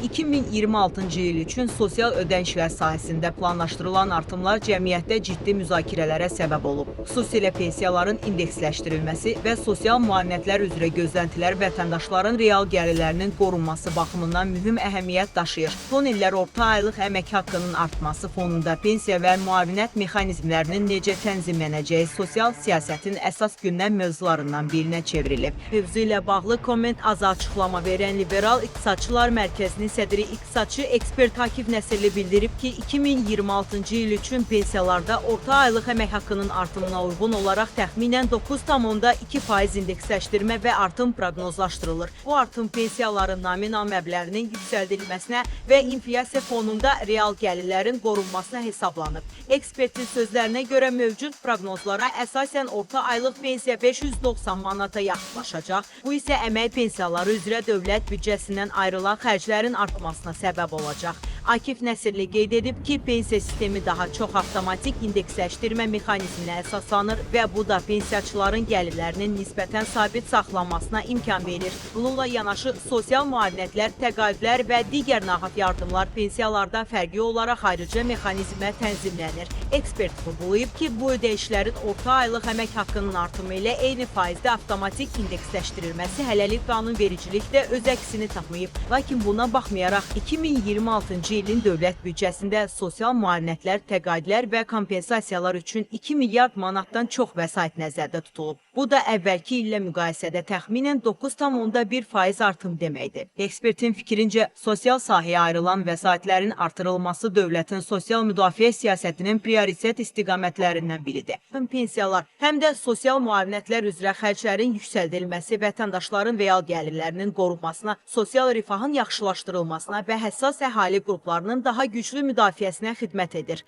2026-cı il üçün sosial ödənişlər sahəsində planlaşdırılan artımlar cəmiyyətdə ciddi müzakirələrə səbəb olub. Xüsusilə pensiyaların indeksləşdirilməsi və sosial müavinətlər üzrə gözləntilər vətəndaşların real gəlirlərinin qorunması baxımından mühüm əhəmiyyət daşıyır. Son illər orta aylıq əmək haqqının artması fonunda pensiya və müavinət mexanizmlərinin necə tənzimlənəcəyi sosial siyasətin əsas gündəm mövzularından birinə çevrilib. Mövzu ilə bağlı komment azı açıqlama verən Liberal İqtisadçılar Mərkəzinin sədri iqtisadçı ekspert Akif Nəsirli bildirib ki, 2026-cı il üçün pensiyalarda orta aylıq əmək haqqının artımına uyğun olaraq təxminən 9,2% indeksləşdirmə və artım proqnozlaşdırılır. Bu artım pensiyaların nominal məbləğinin yüksəldilməsinə və inflyasiya fonunda real gəlirlərin qorunmasına hesablanıb. Ekspertin sözlərinə görə mövcud proqnozlara əsasən orta aylıq pensiya 590 manata yaxınlaşacaq. Bu isə əmək pensiyaları üzrə dövlət büdcəsindən ayrılan xərclərin artmasına səbəb olacaq. Akif Nəsirli qeyd edib ki, pensiya sistemi daha çox avtomatik indeksləşdirmə mexanizminə əsaslanır və bu da pensiyaçıların gəlirlərinin nisbətən sabit saxlanmasına imkan verir. Bununla yanaşı sosial müavinətlər, təqaüdlər və digər nağd yardımlar pensiyalardan fərqli olaraq ayrıca mexanizmə tənzimlənir. Ekspert vurğulayıb ki, bu ödəyişlərin orta aylıq əmək haqqının artımı ilə eyni faizdə avtomatik indeksləşdirilməsi hələlik qanunvericilikdə öz əksini tapmayıb. Lakin buna baxmayaraq 2026-cı ilin dövlət büdcəsində sosial müavinətlər, təqaüdlər və kompensasiyalar üçün 2 milyard manatdan çox vəsait nəzərdə tutulub. Bu da əvvəlki illə müqayisədə təxminən 9,1% artım deməkdir. Ekspertin fikrincə, sosial sahəyə ayrılan vəsaitlərin artırılması dövlətin sosial müdafiə siyasətinin prioritet istiqamətlərindən biridir. Həm pensiyalar, həm də sosial müavinətlər üzrə xərclərin yüksəldilməsi vətəndaşların real gəlirlərinin qorunmasına, sosial rifahın yaxşılaşdırılmasına və həssas əhali qruplarının daha güclü müdafiəsinə xidmət edir.